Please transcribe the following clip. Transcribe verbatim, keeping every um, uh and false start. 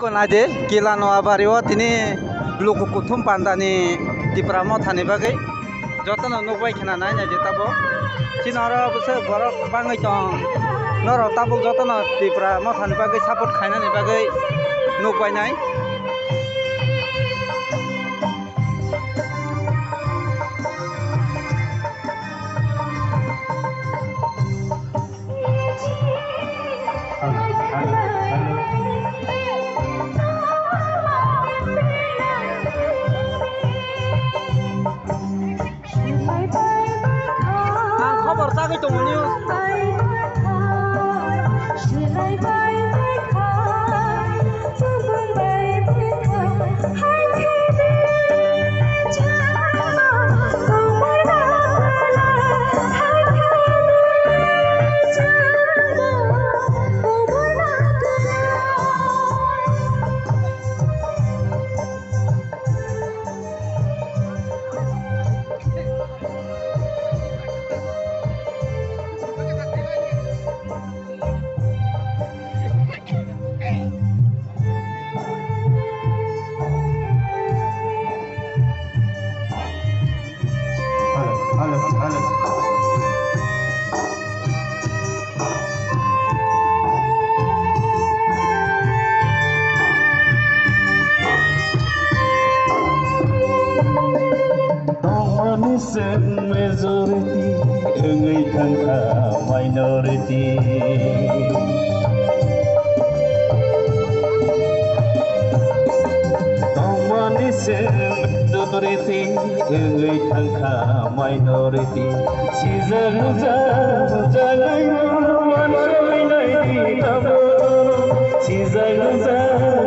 Ko naidi, kila no abari o tini luku kuthum panda ni Tipra Motha ni bagwi jotono nukbai khna nai naidi tabo. Chini oro bwswk borok bangwi tong. Norok tabuk jotono Tipra Motha ni bagwi support khainani bagwi nukbai nai. Ang khobor chagwi tongmani o. Tongmani se majority wngwi thangkha minority. Tongmani se majority wngwi thangkha minority. Sijak nujak, jagwi uansukwi naidi tamo. Sijak nujak,